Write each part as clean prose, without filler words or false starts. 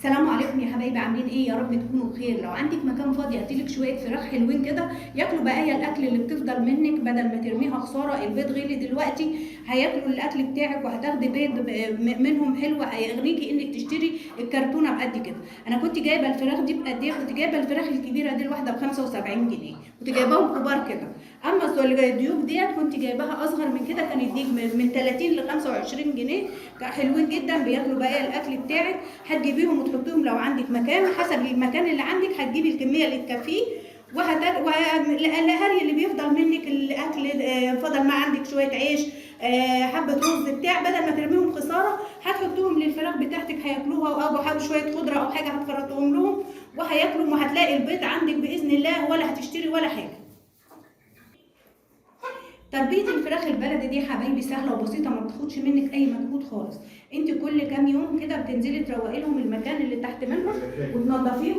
السلام عليكم يا حبايبي، عاملين ايه؟ يا رب تكونوا بخير. لو عندك مكان فاضي هاتيلك شوية فراخ حلوين كده ياكلوا بقايا الاكل اللي بتفضل منك بدل ما ترميها خسارة. البيض غلي دلوقتي، هياكلوا الاكل بتاعك وهتاخدي بيض منهم حلو، هيغنيكي انك تشتري الكرتونه بقد كده. انا كنت جايبه الفراخ دي بقد ايه؟ كنت جايبه الفراخ الكبيرة دي الواحدة ب 75 جنيه، كنت جايباهم كبار كده. اما الديوك ديت كنت جايباها اصغر من كده، كانت دي من 30 ل 25 جنيه، حلوين جدا بياكلوا بقايا الاكل بتاعك. هتجيبيهم وتحطيهم لو عندك مكان، حسب المكان اللي عندك هتجيبي الكمية اللي تكفيه. والهري اللي بيفضل منك الاكل، فضل ما عندك شوية عيش، حبه رز بتاع، بدل ما ترميهم خسارة هتحطيهم للفراخ بتاعتك هياكلوها، او حبه شوية خضرة او حاجة هتفرطهم لهم وهياكلوا، وهتلاقي البيض عندك باذن الله، ولا هتشتري ولا حاجة. تربية الفراخ البلدي دي يا حبايبي سهلة وبسيطة، ما بتاخدش منك أي مجهود خالص. انت كل كام يوم كده بتنزلي تروقي لهم المكان اللي تحت منهم وتنضفيه.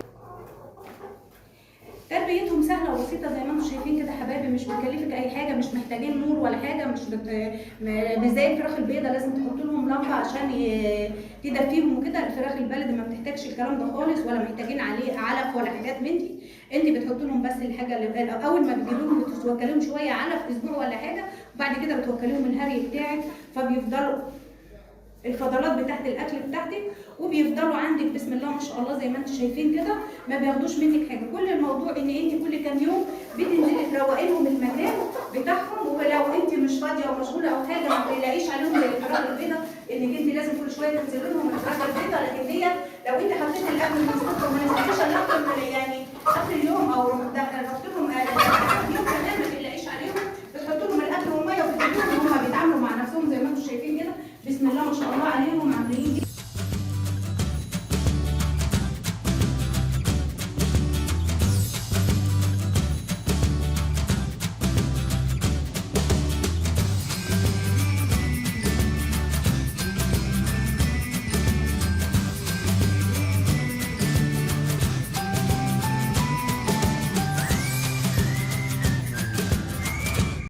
تربيتهم سهلة وبسيطة زي ما انتم شايفين كده حبايبي، مش بتكلفك أي حاجة، مش محتاجين نور ولا حاجة، مش زي الفراخ البيضاء لازم تحط لهم لمبة عشان تدفيهم وكده. الفراخ البلدي ما بتحتاجش الكلام ده خالص، ولا محتاجين عليه علف ولا حاجات من دي. انت بتحط لهم بس الحاجة اللي أول ما بتجيبيهم بتوكليهم شوية علف أسبوع ولا حاجة، وبعد كده بتوكليهم الهري بتاعك، فبيفضلوا الفضلات بتاعت الاكل بتاعتك وبيفضلوا عندك بسم الله ما شاء الله زي ما انتم شايفين كده، ما بياخدوش منك حاجة. كل الموضوع ان انت كل كام يوم بتنزلي تروقي لهم المكان بتاعهم، ولو انت مش فاضية ومشغوله او حاجة ما تقلقيش عليهم زي الفراخ البيضاء انك انت لازم كل شوية تنزلي لهم الفراخ البيضاء، لكن ديت لو انت حطيتي الاكل من الصبح وما نزلتيش الا يعني اخر اليوم او رحت لهم